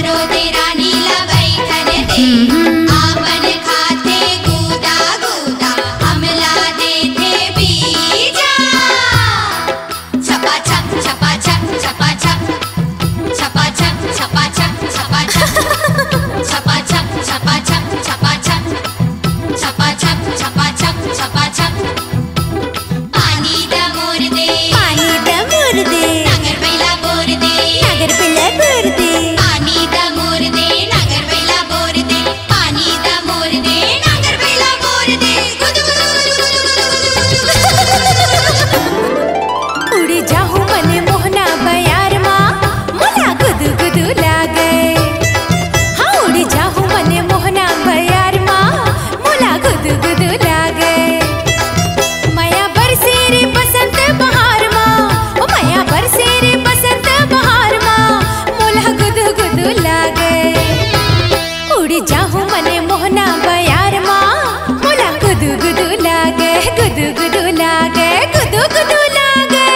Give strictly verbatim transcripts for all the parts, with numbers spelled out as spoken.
रोदे रानी ला बैठन दे, आपन खाथे गुदा गुदा, हमला देथे बीजा। छपा छप, छपा छप, छपा छप। छपा छप, छपा छप, छपा छप। छपा छप, छपा छप, छपा छप। छपा छप, छपा छप, छपा छप। पानी द मोर दे। पानी द मोर दे। नांगर बइला बोर दे। नांगर बइला बोर दे। पानी द मोर दे, नांगर बइला बोर दे। पानी द मोर दे, नांगर बइला बोर दे। गुदु गुदु गुदु गुदु गुदु गुदु गुदु। उड़ी जाहूं मने मोहना बयार मा, मोला गुदु गुदु लागे। हाँ, उड़ी जाहूं मने मोहना बयार मा, मोला गुदु गुदु लागे। मया बरसे रे बसंत बहार मा, ओ मया बरसे रे बसंत बहार मा, मोला गुदु गुदु लागे। उड़ी जाहूं मने मोहना बयार मा, मोला गुदु गुदु लागे, गुदु गुदु लागे, गुदु गुदु लागे।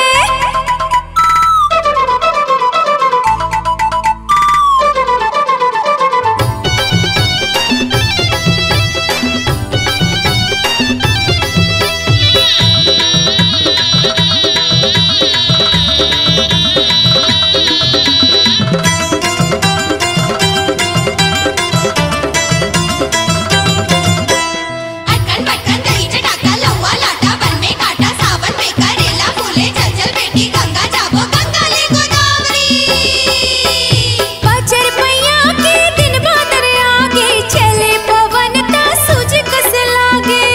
अटकन बटकन दही चटाका, लौवा लाटा, बन में काटा, सावन में करेला फूले, चल चल बेटी गंगा जाबो, गंगा ले गोदावरी। पाचर पैया के दिन बादर आगे, चले पवन ता सूझ कस लागे।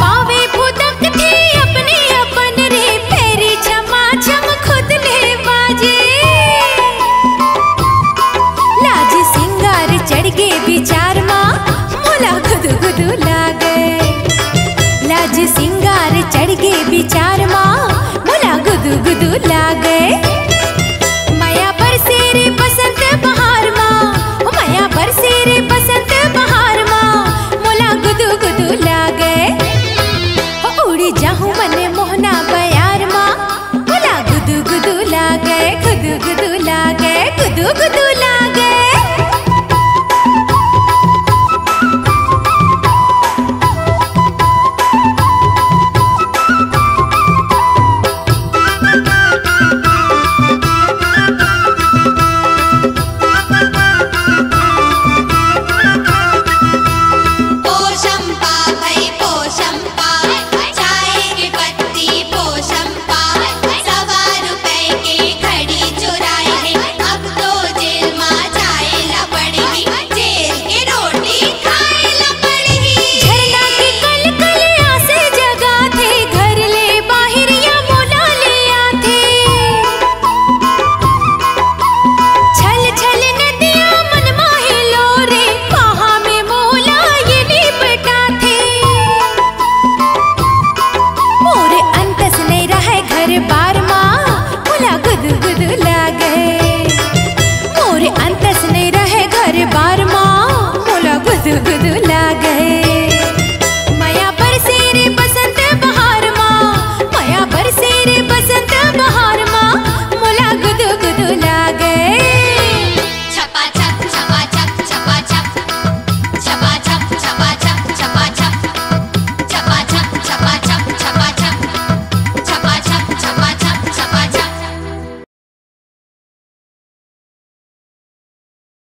पावे भुदक थे अपने अपन रे, पैरी छमा छम खुद ले बाजे। लाज सिंगार चढ़ गे विचार मा, मोला गुदु गुदु लागे। लाज सिंगार चढ़ गे विचार मा, मोला गुदु गुदु लागे। मया बरसे रे बसंत बहार मा, ओ मया बरसे रे बसंत बहार मा, मोला गुदु गुदु लागे। हो उड़ी जाहूं मने मोहना बयार मा, मोला गुदु गुदु लागे, गुदु गुदु लागे, गुदु गुदु